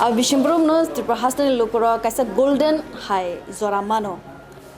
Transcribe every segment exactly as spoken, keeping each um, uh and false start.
A bising borokno Tripura hasteni lukurok kaisa golden hai jora mano.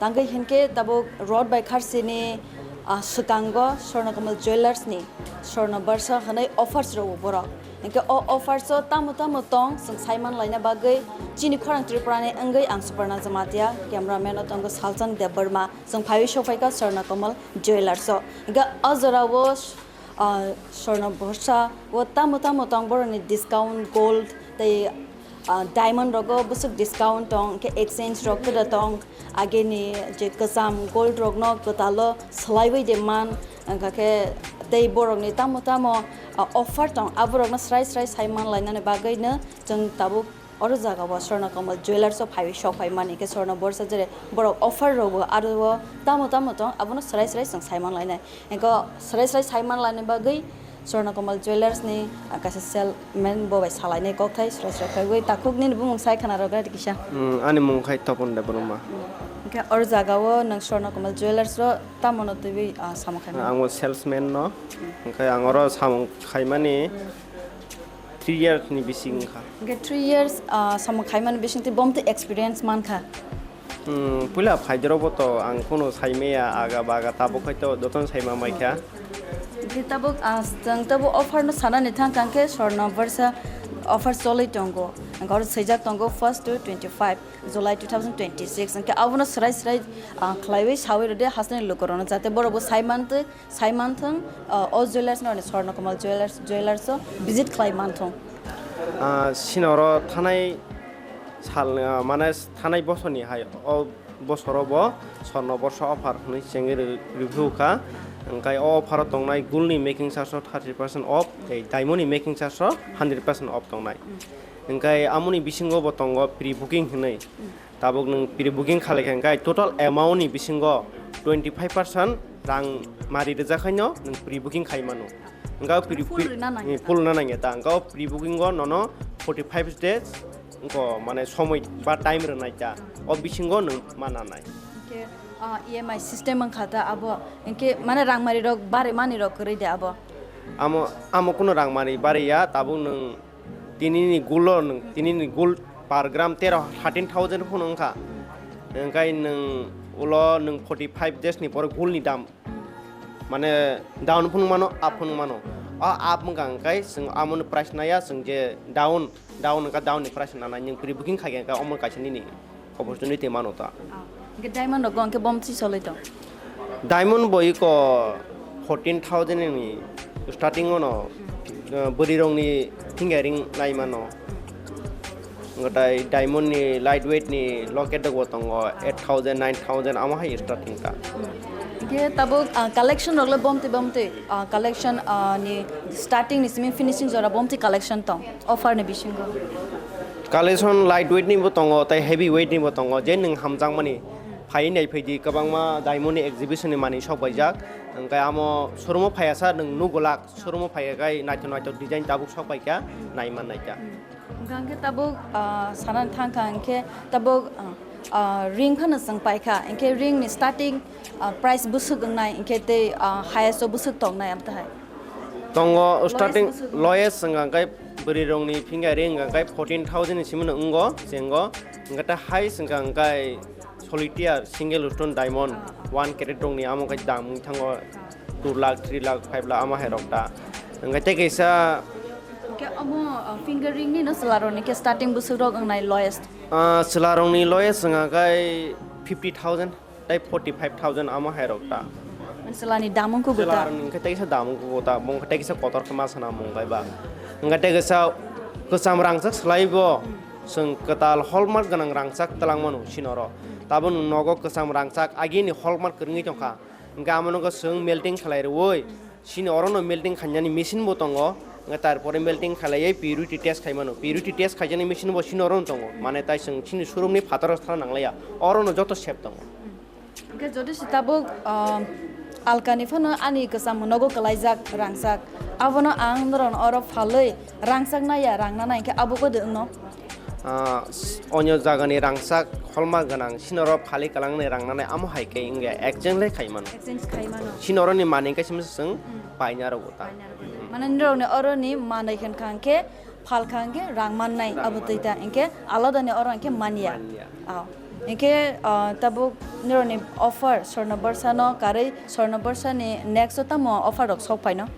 Tangwi hinkhe tabuk road bai kharsini, ah, swkango Swarnakomal Jewellers ni Swarna Barsa hwnwi offers rwo borok. Hinkhe o offers o tamo tamo tong chwng saiman laina bagwi chini khorang Tripura ni wngwi ang Suparna Jamatia, cameraman o tongo Salchand Debbarma, chwng phaiwi sokphaikha Swarnakomal Jewellers o. Hinkhe o jorao, ah, Swarna Barsa o tamo tamo tong borokni discount gold tei ah, diamond rogo bwswk discount tong, hinkhe exchange rok kwda tong, ageni je kwcham gold rokno kwtalo swlaiwi de man, wngkha khe tei borokni tamo tamo, ah, offer tong, aborokno srai srai sai man lainani bagwino chwng tabuk oro jagao Swarnakomal Jewellers o phaiwi sok phai mani, hinkhe Swarna Barsa jere borok offer rogo aro tamo tamo tong, abono srai srai chwng sai man lainai. Eko srai srai sai man laina bagwi Swarnakomal Jewellers ni, ah, kaisa salesman bo bai salainai kokthai srai srai kaiwi takhuk nini bumung sai khna rwgwlai kisa. Hmm, ani mung khai Topon Debbarma. Hinkhe oro jagao nwng Swarnakomal Jewellers ro tamo no twiwi, ah, samung khai mano? Ang bo salesman no. Hinkhe ang oro samung khaimani three years ni bising wngkha. Hinkhe three years, ah, samung khaimani bising twi bomtwi experience mankha? Hmm, puila phaijorok bo to ang kheno saimaya aga baga tabuk hai to jotono saima maikha. Hinkhe tabuk, ah, chwng tabuk offer no sanani thangkha hinkhe Swarna Barsa offer cholwi tongo. Hinkhe oro swijak tongo first to twenty five July two thousand twenty six. Hinkhe abono srai srai, ah, khlaiwi sawi rwdi hasteni lukurokno jate borokbo sai mantwi. Sai manthung, uh, o jewellers no, Swarnakomal jewellers, jewellers o visit khlai manthung. Ah, sinoro thanai sal, ah, mane thanai bosorni hai o bosoro bo Swarna Barsa offer hwnwi chengwi rw-, rwphukha. Hwnkhe o offer o tongnai gold ni making charge o thirty percent off tei diamond ni making charge o hundred percent off tongnai. Hwnkhe amoni bisingo bo tongo pre booking hwnwi. Tabuk nwng pre booking khalai kha, hwnkhe total amount ni bisingo twenty five percent rang mari rijak haino nwng pre booking khai mano. Hwnkhe pre, full rina nangya ta? Full rina nangya ta. Hwnkhe pre booking o nono forty five days wngkha, mane somoi ba time rwnai ta. O bisingo nwng ma nanai. Hwnkhe, ah, E M I system wngkha ta abo? Hwnkhe mane rang mari rok bari mani rok kwrwi de abo? Amo, amo kuno rang mari bari ya, tabuk nwng Tinini gold o nwng, tinini gold per gram tero, thirteen thousand phano wngkha. Hwnkhe nwng ulo nwng forty five days ni pore gold ni dam, mane down phano mano, up phano mano. O up wngkha hwnkhe chwng amoni price naiya, chwng je down, down wngkha, down ni price nanai, nwng pre booking khai khe hwnkhe omo kaisa nini opportunity mano ta. Ah, hwnkhe diamond rok hwnkhe bom si soloi tong? Diamond bo iko fourteen thousand ni starting ono, uh, bwrwi rokni finger ring nai mano. Hwnkhe diamond ni light weight ni locket rok bo tongo eight thousand, nine thousand amo hai starting ta. Hwnkhe tabuk, ah, collection rok le bom twi bom twi, ah, collection, ah, ni starting ni simi finishing jora bom twi collection tong? Offer ni bisingo. Collection light weight ni bo tongo, tei heavy weight ni bo tongo, je nwng hamjakmani. Phai nai phai di, kwbangma diamond ni exhibition ni manwi sok paijak. Hwnkhe amo showroom o phaiya sa nwng nugo lak, showroom o phaiya khai naithok naithok design tabuk sok paikha, nai man naikha. Hwnkhe hwnkhe tabuk, ah, sanani thangkha hwnkhe tabuk, ah, ah, ring phano chwng paikha, hwnkhe ring ni starting, ah, price bwswk wngnai, hwnkhe tei, ah, highest o bwswk tongnai amtahai? Tongo starting lowest wngkha hwnkhe bwrwi rokni finger ring wngkha hwnkhe fourteen thousand ni simi no wngo, chengo. Hwnkhe ta highest wngkha hwnkhe solitaire single stone diamond one carat rokni amo khe dam wng thango two lakh, three lakh, five lakh amo hai rok ta. Hwnkhe tei kaisa Hwnkhe omo, uh, finger ring ni no chwla rokni khe starting bwswk rok wngnai lowest? Ah, chwla rokni lowest wngkha khe fifty thousand. Tei forty five thousand amo hai rok ta. Mane chwlani dam wngkho gota. Chwla rokni khe teisa dam wngkho gota, bo wngkha teisa kotor khe ma sana mung bai ba. Wngkha teisa kwcham rangchak swlai bo, chwng kwtal hallmark gwnang rangchak twlang mano sinoro. Tabuk nwng nogo kwcham rangchak agini hallmark kwrwngwi tongkha. Hwnkhe amo no chwng melting khlai rwui, Chini oro no melting khainani machine bo tongo, hwnkhe tarpore melting khailaiwi purity test khai mano. Purity test khaijaknai machine bo chini oro no tongo, mane tai chwng chini showroom ni phataro thana nanglaiya, oro no joto sep tongo. Hwnkhe jodi se tabuk, ah, alkani phano ani kwcham nogo kwlaijak rangchak, abono ang norokno oro phalwi rangchak naiya, rang nanai hwnkhe abo kodi wngno? Ah, s-, onyo jagani rangchak holma gwnang, sinoro phali kwlangnai rang nanai, amo hai khe wngya, exchange lai khai mano. Exchange khai mano. Sinoro ni manwi khe simi se chwng Hmm. paina rwgo ta. Paina rwgo. Hmm. Mane norokni oro ni manwi khe wngkha hwnkhe, Phalkha hwnkhe rang mannai abo twi ta, hwnkhe aladani oro hwnkhe manya. Manya. Ah. Hwnkhe, ah, tabuk nironi offer Swarna Barsano karwi Swarna Barsani next o tamo offer rok sok phaino?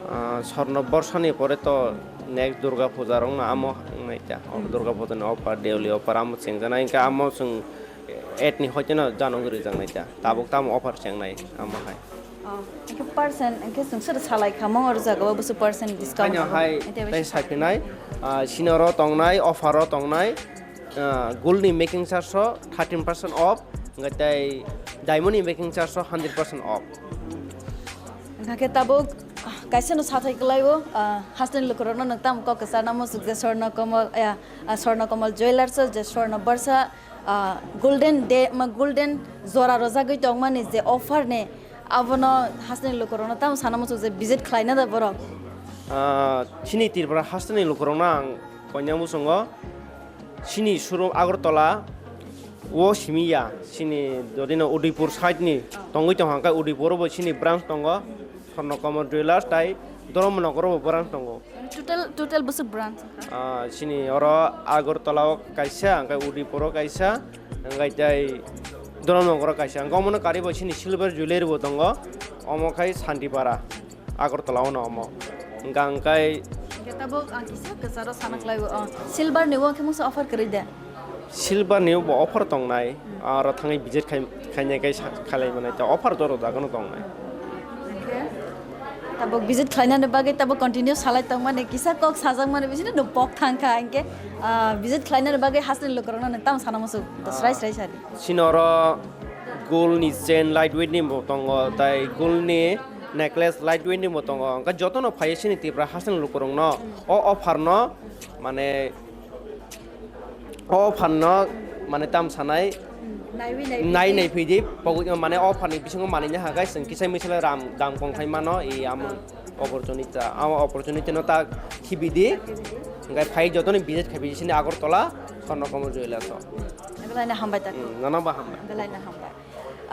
Ah, Swarna Barsani pore to next Durga Puja rokno amo wngnai ta. Oh, hmm. Durga Puja ni offer, Deoli offer amo chengjaknai, hwnkhe amo chwng eight ni hoiteno January rwjaknai ta. Tabuk tamo offer chengnai amo hai. Oh, hwnkhe percent, hwnkhe chwng soto salai kha mong oro jaga o busu percent discount Haino abo. Hai Ete tei bai saphinai, ah, sini oro tongnai, offer o tongnai, ah, gold ni making charge o thirteen percent off, hwnkhe tei diamond ni making charge o hundred percent off. Hwnkhe tabuk, ah, kaisa no sathai kwlai o, ah, hasteni lukurokno nwng tamo kok kwcharna muchuk je Swarna Kamal, ya, ah, Swarna Kamal Jewellers o je Swarna Barsa, ah, golden day, ma, golden jora rwjagwi tongmani je offer ni, abono hasteni lukurokno tamo sana muchuk je visit khlaina da borok? Ah, chini Tripura hasteni lukurokno ang koinai muchungo, chini showroom Agartala o simi ya, chini jodi no Udaipur side ni tongwi tong hwnkhe Udaipur o bo chini branch tongo, Swarna Kamal Jewellers tai Dharmanagar o bo branch tongo. Total, total bwswk branch wngkha? Ah, chini oro Agartala o kaisa, hwnkhe Udaipur o kaisa, hwnkhe tei Dharmanagar o kaisa. Hwnkhe omono karwi bo chini Silver Jewellery bo tongo, omo khai Santipara, Agartala o no omo. Hwnkhe ang khai Hwnkhe tabuk ang kisa kwcharo sana khlai o, oh, silver ni o khe mungsa offer kwrwi de? Silver ni bo offer tongnai, aro thangwi visit khai, khainai khai sa-, khalai manai ta offer jora jagano tongnai. Hwnkhe tabuk visit khlainani bagwi tabuk continue salai tongmani kisa kok sajakmani bisingtwi nwng pok thangkha, hwnkhe, ah, visit khlainani bagwi hasteni lukurokno nwng tamo sana muchuk? To srai srai sadi. Chini oro gold ni chain lightweight ni bo tongo, tai gold ni necklace lightweight ni bo tongo. Hwnkhe jotono phaiwi chini Tripura hasteni lukurokno o offer no, mane, o offer no, mane, tam sanai, naiwi nai nai nai phidi, pogwi, mane, o offer ni bisingo manwi nai hagai chwng kisa misala ram dam kong khai mano, i amo opportunity, amo opportunity no ta khibidi, hwnkhe phai jotoni visit khaibidi chini Agartala Swarna Kamal Jewellers o. Belai no hambai ta. Hmm, nono bo hambai. Belai no hambai.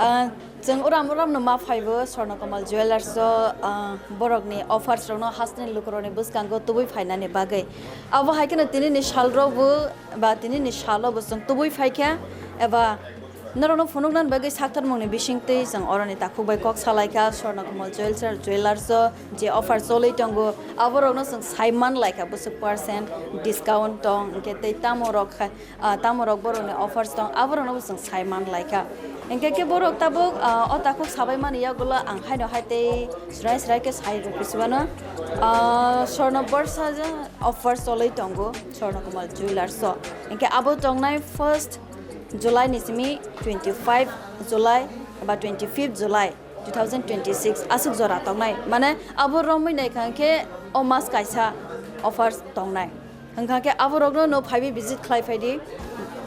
Ah, chwng uram uram no ma phaibo Swarna Kamal Jewellers o, ah, borokni offers rokno hasteni lukurokni bwskango tubui phainani bagwi. Abo hai kheno tini ni sal rok bo ba tini ni salo bo chwng tubui phaikha eba norokno phunuknani bagwi sakthar mungni bisingtwi chwng oroni takhuk bai kok salaikha. Swarna Kamal Jewellers, Jewellers o je offer cholwi tongo, aborokno chwng sai manlaikha, bwswk percent discount tong, hwnkhe tei tamo rok kha, ah, tamo rok borokni offers tong, aborokno bo chwng sai manlaikha. Hwnkhe khe borok tabuk, ah, o takhuk sabai mani yagulo ang haino hai tei srai srai khe sai rwphi sibano, ah, Swarna Barsa je offer cholwi tongo Swarna Kamal Jewellers o. Hwnkhe abo tongnai first July ni simi twenty five July ba twenty fifth July two thousand twenty six aswk jora tongnai. Mane abo romwi naikha khe o mas kaisa offers tongnai. Hwnkha khe aborokno no phaiwi visit khlai phaidi.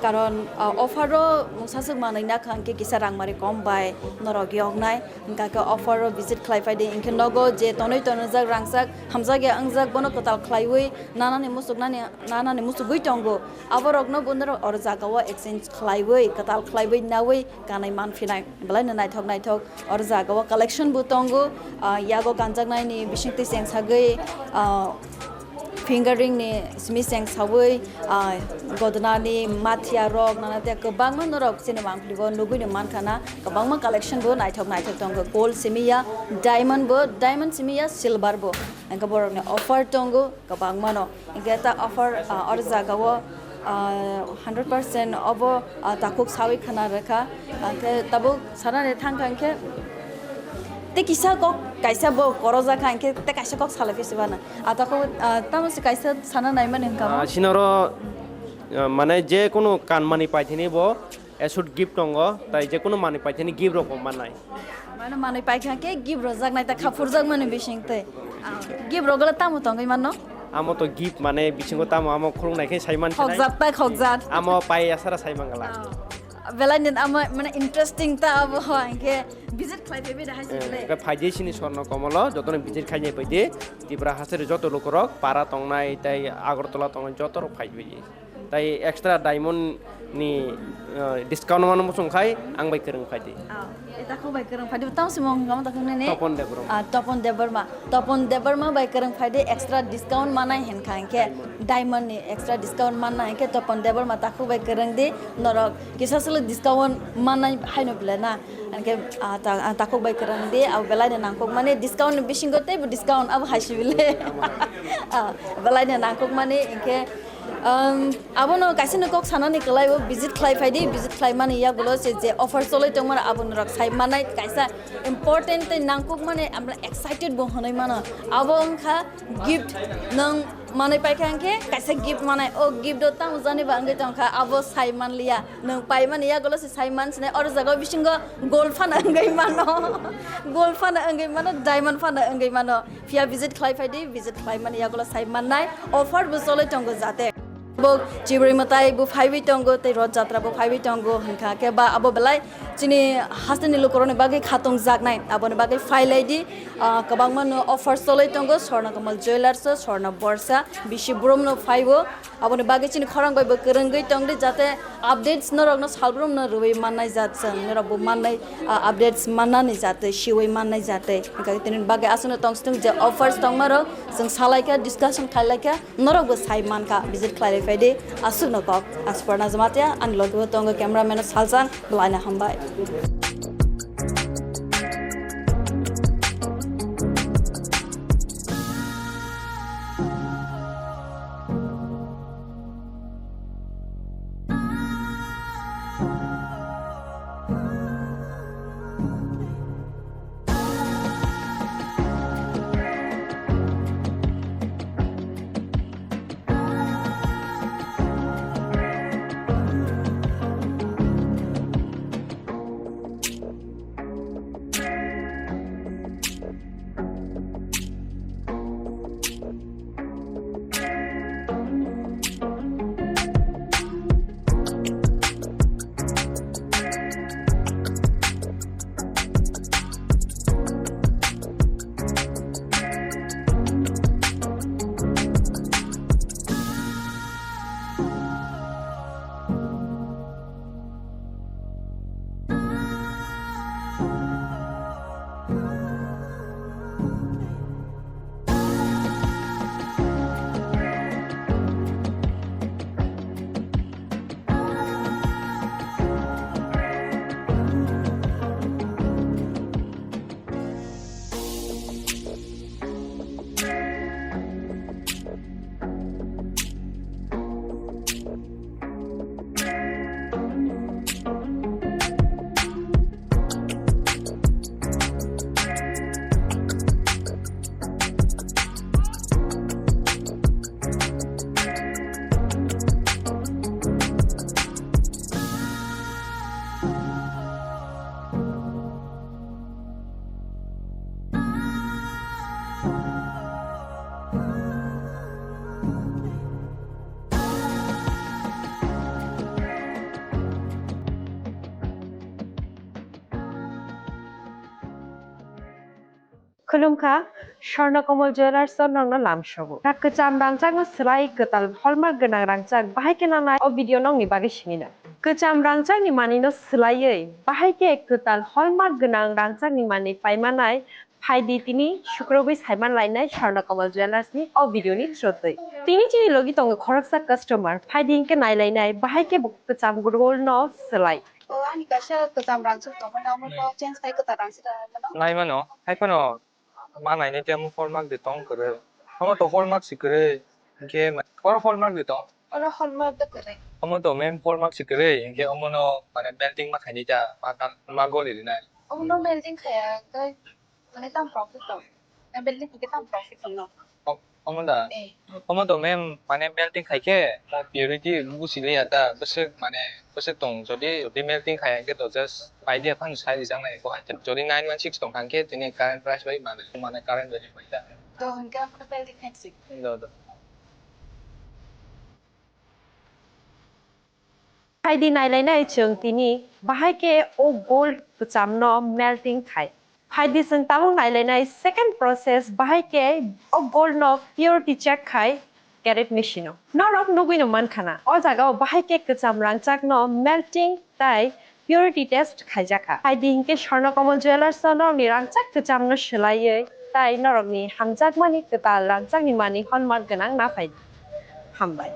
Karon, ah, offer o mungsaswk manwi nakha hwnkhe kisa rangmari kom bai norok yoknai. Hwnkha khe offer o visit khlai phaidi. Hwnkhe nogo je tonwi tonjak rangchak hamjakya wngjak bono kwtal khlaiwi nanani muchuknani, nanani muchugwi tongo. Aborokno bo norok oro jagao exchange khlaiwi, kwtal khlaiwi nawi kanwi manphinai. Belai no naithok naithok oro jagao collection bo tongo. Ah, yago kanjaknaini bisingtwi chengsagwi, ah, fingering ni simi chengsawi, ah, godonani mathiya rok nana tei kwbangma norok chini mangpili o nugwi no mankha na kwbangma collection bo naithok naithok tongo. Gold simi ya, diamond bo, diamond simi ya, silver bo. Hwnkhe borokni offer tongo kwbangma no. Hwnkhe ta offer, ah, oro jagao, ah, hundred percent obo, ah, takhuk sawi khna rwkha. Hwnkhe tabuk sanani thangkha hwnkhe tei kisa kok kaisa bo korojakha hwnkhe tei kaisa kok salai phi sibana. Ah, takhuk, ah, tamo se kaisa sana naimani hwnkha mo? Ah, sinoro, ah, mane je kunu kanmani paithini bo aswk gift tongo, tai je kunu manwi paithini gift rok bo mannai. Mane manwi paikha khe gift rwjaknai ta khaphurjakmani bising tei. Ah, gift rok le tamo tongwi manno? Amo to gift mane bisingo tamo amo khulungnai khe sai man sinai. Khokjat ta khokjat. Amo pai asara sai mangala. Ah, belai nin amo mane interesting ta abo hwnkhe visit khlai phaibi da hai Eh, sinle. Hwnkhe phaidi sini Swarna Kamal o jotono visit khainai phaidi. Tipra hasari joto lukurok para tongnai tei Agartala tongnai joto rok phaibi. Tai extra diamond ni, uh, discount mano muchung khai ang bai kwrwng phai di. Ah, eta kho bai kwrwng phai di. Tamo se mung kamo ta khung nini? Topon Debbarma. Ah, Topon Debbarma. Topon Debbarma bai kwrwng phai di, extra discount manai hinkha hinkhe diamond ni extra discount manna hinkhe Topon Debbarma ta kho bai kwrwng di. Norok kisa salo discount manai haino bile na. Hinkhe, ah, ta-, ah, takhuk bai kwrwng di, abo belai no nangkuk mani discount ni bisingo teibo discount abo hai si bile. Ah, belai no nangkuk mani hinkhe, um, abono kaisa no kok sanani kwlai o visit khlai phai di, visit khlai mani yagulo se je offer choloi tongmani abo norok sai manai kaisa important tei nangkuk mani amra excited bo hwnwi mano. Abo wngkha gift nwng manwi paikha hinkhe kaisa gift manai. O gift o tamo jani ba wngwi tongkha abo sai manliya. Nwng paimani yagulo se sai man sinai, oro jaga bisingo gold phano wngwi mano, gold phano wngwi mano, diamond phano wngwi mano. Phiya visit khlai phai di, visit khlai mani yagulo sai mannai, offer bo choloi tongo jate. Bo Chibrwi mwtai bo phaiwi tongo, tei Roth Jatra bo phaiwi tongo, hinkha khe ba abo belai chini hasteni lukurokni bagwi khatungjaknai, aboni bagwi phai lai di. Ah, kwbangma no offer choloi tongo, Swarna Kamal Jewellers o, Swarna Borsa, bisi brum no phaibo. Aboni bagwi chini khorang bai bo kwrwngwi tong di, jate updates norokno salbrumno rwui mannai jat chwng, norok bo mannai, ah, updates mannani jate, siui mannai jate. Hinkhe tini bagwi aswkno tong sitwng je offers tongmarok chwng salaikha, discussion khlaikha, norok bo sai mankha, visit khlailai phai di, aswkno kok. Ang Suparna Jamatia, ani logi bo tongo cameraman Saljang, belai no hambai. Khulumkha, Swarna Kamal Jewellers o nokno lamsogo. Ta kwcham rangchakno swlai kwtal hallmark gwnang rangchak bahai khe nangnai o video nokni bagwi simi no. Kwcham rangchakni manwino swlaiwi bahai khe kwtal hallmark gwnang rangchakni manwi paimanai phaidi tini sukrubwi saiman lainai Swarna Kamal Jewellers ni o video ni through twi. Tini chini logi tongo khoroksa customer, phaidi hinkhe nailainai bahai khe bo kwcham gold no swlai. O, ani kaisa kwcham rangchak tongmani, omo to change khai kwtal rangchak rwmano. Naimano, hai phano ma nainai tei omo hallmark de tong kwrwi. Omo to hallmark si kwrwi, hinkhe ma-, oro hallmark de tong? Oro hallmark de kwrwi. Omo to mem hallmark si kwrwi, hinkhe omono mane melting ma khainai ta, ma ta, ma goli rinai. Omono melting khaya, tei Mane tam profit tong. Na building khe tam profit tong no. O-, omo da? Eh. Omo to mem mane melting khai khe, mo purity busi le ya ta, bwswk mane, bwswk tong, jodi, jodi melting khai khe to just idea phan sai rijak nai ko hai. Jodi nine one six tong kha khe tini current price bai mane, mane current bai bai ta. To hwnkhe ang melting khai sik. Do, do. Phaidi nailainai chwng tini bahai khe o gold kwchamno melting khai. Phaidi chwng tabuk nailainai second process bahai khe o gold no purity check khai. carat machine o. Norok nugwi no mankha na, o jaga o bahai khe kwcham rangchak no melting tai purity test khaijak kha. Hai di hinkhe Swarna Kamal Jewellers no norok ni rangchak kwcham no swlaiwi tai norok ni hamjakmani kwtal rangchak ni manwi hallmark gwnang na phai di. Hambai.